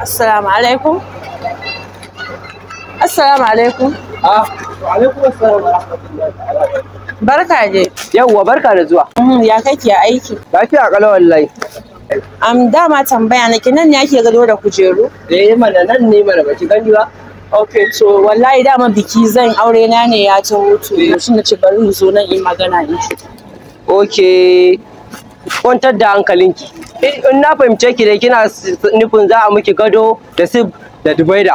Assalamu alaikum. Assalamu alaikum. Ah, wa alaikum assalam wa rahmatullahi ta'ala. Barka dai. Yawwa, barka da zuwa. Ya kake a aiki? Lafiya kalau wallahi. Dama tambaya nake, nan ne ake gado da kujeru? Eh mana nan ne mana, baki gani ba. Okay, to wallahi dama biki zan aure na ne ya taho, to shi nace bari in zo nan in magana in shi. Okay. Kwantar da hankalinki. In na fahimce ki dai kina nufin za a miki gado da sib da dubaida.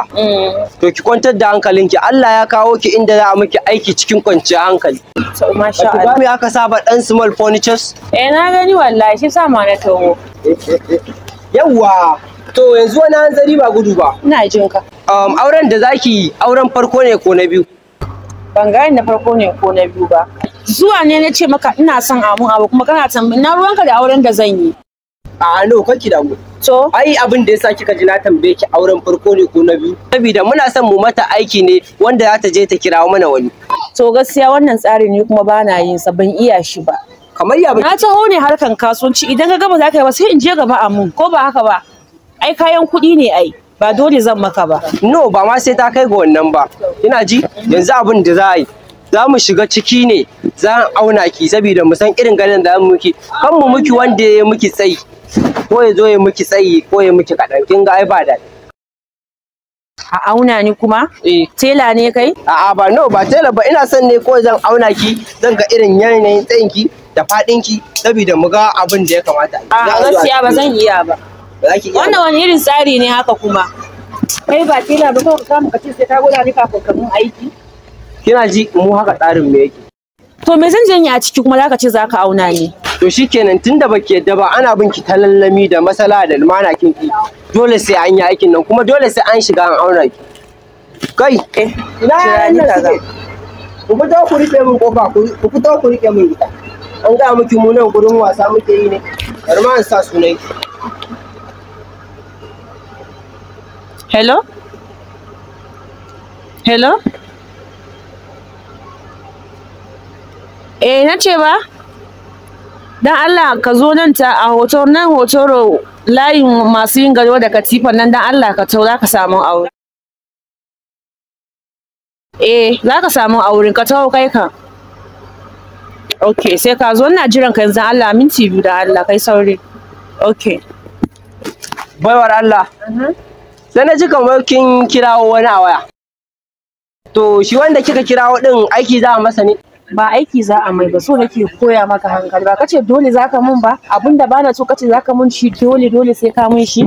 To ki kwantar da hankalinki, Allah ya kawo ki inda za a miki aiki cikin kwanciyar hankali. To masha Ba Allah. me aka saba dan small furnitures? Eh na gani wallahi, shi sa ma na taho. Yawwa. To yanzu wani hanzari ba gudu ba. Ina jin ka. Auren da zaki yi, auren farko ne ko na biyu? Ban gane na farko ne ko na biyu ba. Zuwa ne na ce maka ina son amun abu, kuma kana tambayi na ruwanka da auren da zan yi. A no, kar ki damu. To Ai abin da yasa kika ji na tambaye ki auren farko ne ko na biyu, saboda muna son mu mata aiki ne wanda za ta je ta kirawo mana wani. To gaskiya wannan tsari ne kuma bana yin sa, ban iya shi ba. Kamar ya Na taho ne harkan kasuwanci, idan ka gaba za ka yi ba sai in je gaba amun, ko ba haka ba? Ai kayan kuɗi ne ai, ba dole zan maka ba. No, ba ma sai ta kai ga wannan ba. Ina ji yanzu abin da za a yi, za mu shiga ciki ne, za a auna ki saboda mu san irin gadon da za mu miki. Kan mu miki wanda ya miki tsayi, ko ya zo ya miki tsayi ko ya miki kaɗan, kin ga ai ba daɗi. A auna ni kuma? Eh. Tela ne kai? A'a ba, no, ba tela ba, ina son ne ko zan auna ki, zan ga irin yanayin tsayin ki da faɗin ki saboda mu ga abin da ya kamata. A gaskiya ba zan iya ba. Ba za ki iya. Wannan wani irin tsari ne haka kuma? Kai ba tela ba, kawai ka kama ka ce sai ka gwada ni kafin ka mun aiki? Kina ji, mu haka tsarin mu yake. To me zan janye a ciki kuma zaka ce zaka auna ni? To shikenan, tunda baki yadda ba, ana bin ki ta lallami da masala da lumana, kin ki. Dole sai an yi aikin nan, kuma dole sai an shiga an auna ki. Kai, ina yaran nan suke? Ku fito ku rufe min kofa, ku fito ku rike min ita. An ga miki mu nan gurin wasa muke yi ne. Bari ma in sa sunan ki. Hello? Hello? Eh na ce ba? Dan Allah ka zo nan ta a hoto nan, hotoro layin masu yin gado da katifan nan, dan Allah ka taho, za ka samu aure. Eh za ka samu auren, ka taho kai ka. Okay, sai ka zo, ina jiran ka yanzu, Allah minti 2 da Allah kai sauri. Okay. Baiwar Allah. Sai na ji kamar kin kirawo wani a waya. To shi wanda kika kirawo din aiki za a masa ne? Ba aiki za a mai ba, so nake koya maka hankali, ba kace dole zaka mun ba, abinda bana so kace zaka mun shi, dole dole sai ka mun shi.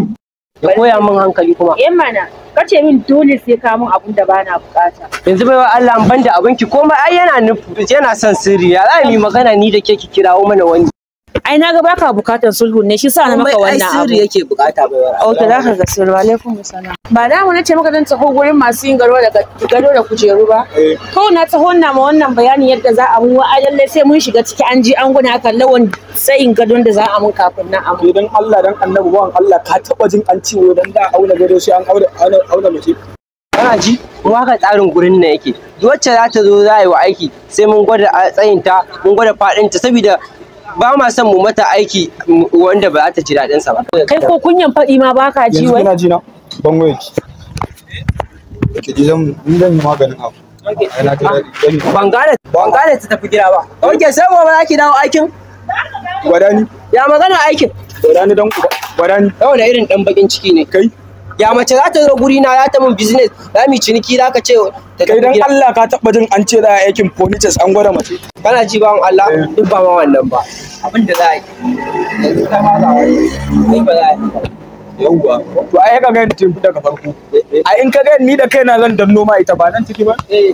Ya koya min hankali kuma. Eh mana, kace min dole sai ka mun abinda bana bukata. Yanzu baiwar Allah, ban da abinki komai ai yana nufi yana son sirri, ya za mu yi magana ni da ke ki kirawo mana wani. Ai naga baka bukatar sulhu ne shi sa na maka Komai ai wannan abu. sirri yake bukata, baiwar Allah. Okay, zaka ga sirri. Wa alaikum salam. Ba da mu nace maka zan taho gurin masu yin gado da gado da kujeru ba. Kawai na taho na ma wannan bayanin yadda za a mun wa, lallai sai mun shiga ciki an ji an guna kan lawan tsayin gadon da za a mun kafin na amu. Idan Allah dan Annabi, bawan Allah, ka taba jin an ciwo dan da auna gado sai an auna auna mace? Kana ji, mu haka tsarin gurin nan yake. Duk wacce za ta zo za a yi wa aiki sai mun gwada tsayinta, mun gwada faɗinta, saboda ba ma son mu mata aiki wanda ba za ta ji daɗin sa ba. Kai ko kunyan faɗi ma baka ji Yanzu wai. kina ji na, ban waye ki ki ji, zan ni zan yi maganin abu. Ai na ji daɗi. Ban gane ta tafi gida ba. Okay, sai gobe za ki dawo aikin? Gwada ni. Ya magana aikin? Gwada ni dan uba, gwada ni. Yau da irin ɗan bakin ciki ne. Kai. Ya mace za ta zo guri na za ta min business, za mu yi ciniki, za ka ce ta Kai tafi dan gida. Allah, ka taba jin an ce za a aikin furnitures an gwada mace? Kana ji bawan Allah, duk ba ma wannan ba. Abin da za a yi. Yanzu ta ma ga wani. Ai ba za a yi ba. Yawwa, to ai ka ga ni tun daga farko, ai in ka ga ni da kaina zan danno ma ita, ba nan ciki ba. Eh.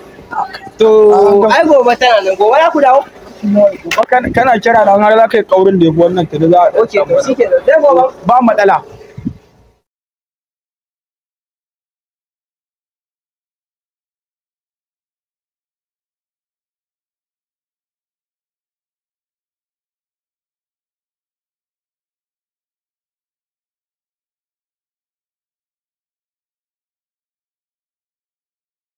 To ai gobe tana nan, gobe za ku dawo? Gobe kana kira da har za ka yi kaurin da ya fi wannan tuni za a Okay, to shikenan. Sai gobe. Ba matsala.